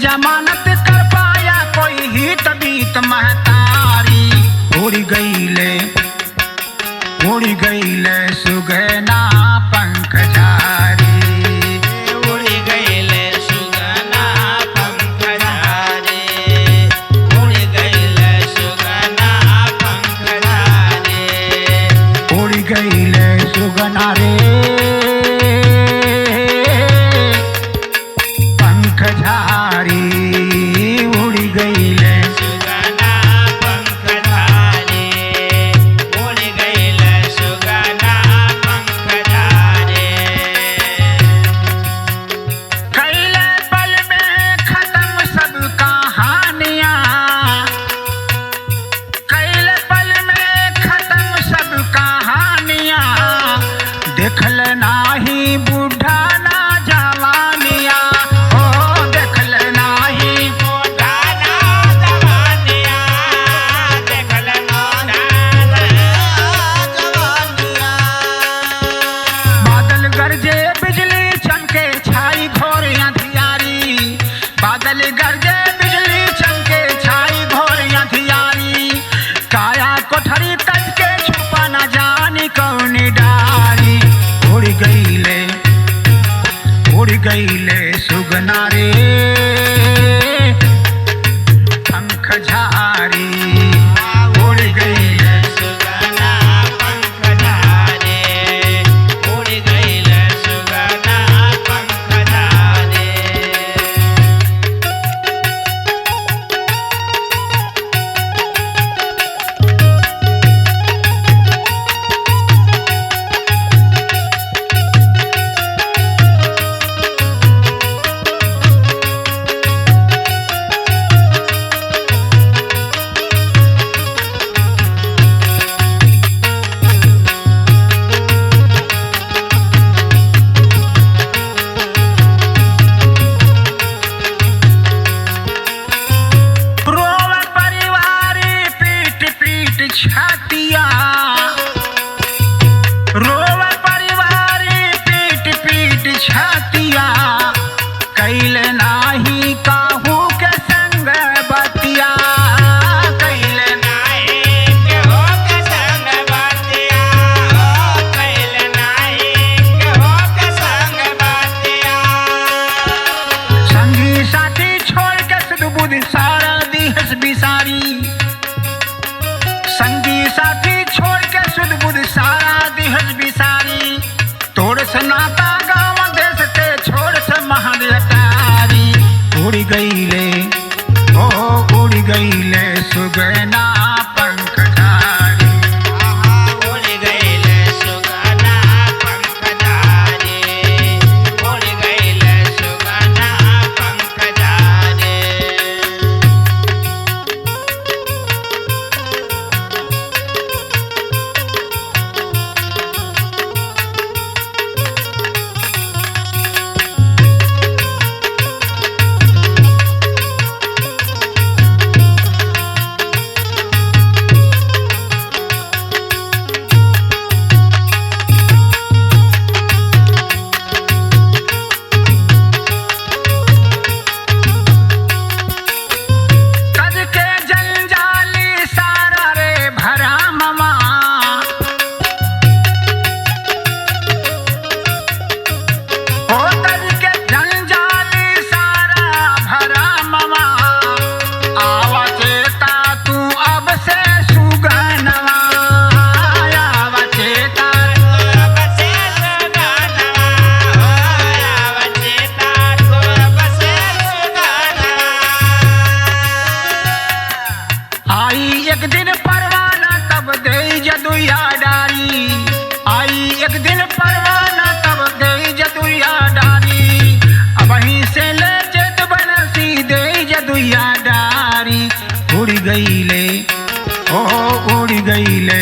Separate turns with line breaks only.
जमानत कर पाया कोई ही तबीत महतारी। उड़ गईले, उड़ गईले सुगना पंख झारी।
उड़ गईले सुगना पंख झारे, उड़ गईले सुगना पंख झारे।
उड़ गईले सुगना रे पंख झारी। उड़ गईले
सुगना पंख झारे, उड़ गईले सुगना पंख झारे।
कैले पल में खत्म सब कहानियां, कैले पल में खत्म सब कहानियां। देखल नाही बूढ़ा ना जवानियां, ओ देखल नाही
दाना जवानिया देखल दाना
जवानिया।
बादल गरजे बिजली चमके छाई घोर अंधियारी। बादल गरजे बिजली चमके छाई घोर अंधियारी। काया कोठरी तज के छुपा न जानी कौनी डारी। उड़ गईले, उड़ गईले सुगना रे पंख झारी। उड़ गईले
सुगना पंख झारे, उड़ गईले सुगना पंख झारे।
रोवे परिवारी पीट पीट छातिया, रोवे परिवारी पीट पीट छातिया। कैल नाही काहू के संग बतिया, कैल
नाई के हो के संग बातिया, हो कैल नाई के हो के संग बातिया।
संगी साथी छोड़ के सुध बुध सारा दिहस बिसारी। संगी साथी छोड़ के सुध बुध सारा दिहस बिसारी। तोड़ से नाता गाँव देश ते छोड़ से महल अटारी। उड़ गईले, ओ उड़ गईले सुगना पंख झारी।
उड़ गईले सुगना पंख झारे, उड़ गईले सुगना पंख झारे।
तज के जंजाली सारा रे भरा ममा, ओ तज के जंजाली सारा भरा ममा। आवा चेता तू अब से सुगनवा, आवा चेता
बसे सुगनवा, हो आवचेता तो बसे सुगनवा।
आई एक दिन परवाना तब दे जदुया डारी। आई एक दिन परवाना तब दे जदुया डारी। अब वहीं से ले चेत बनसी दे जदुया डारी। उड़ गईले, ओ उड़ गईले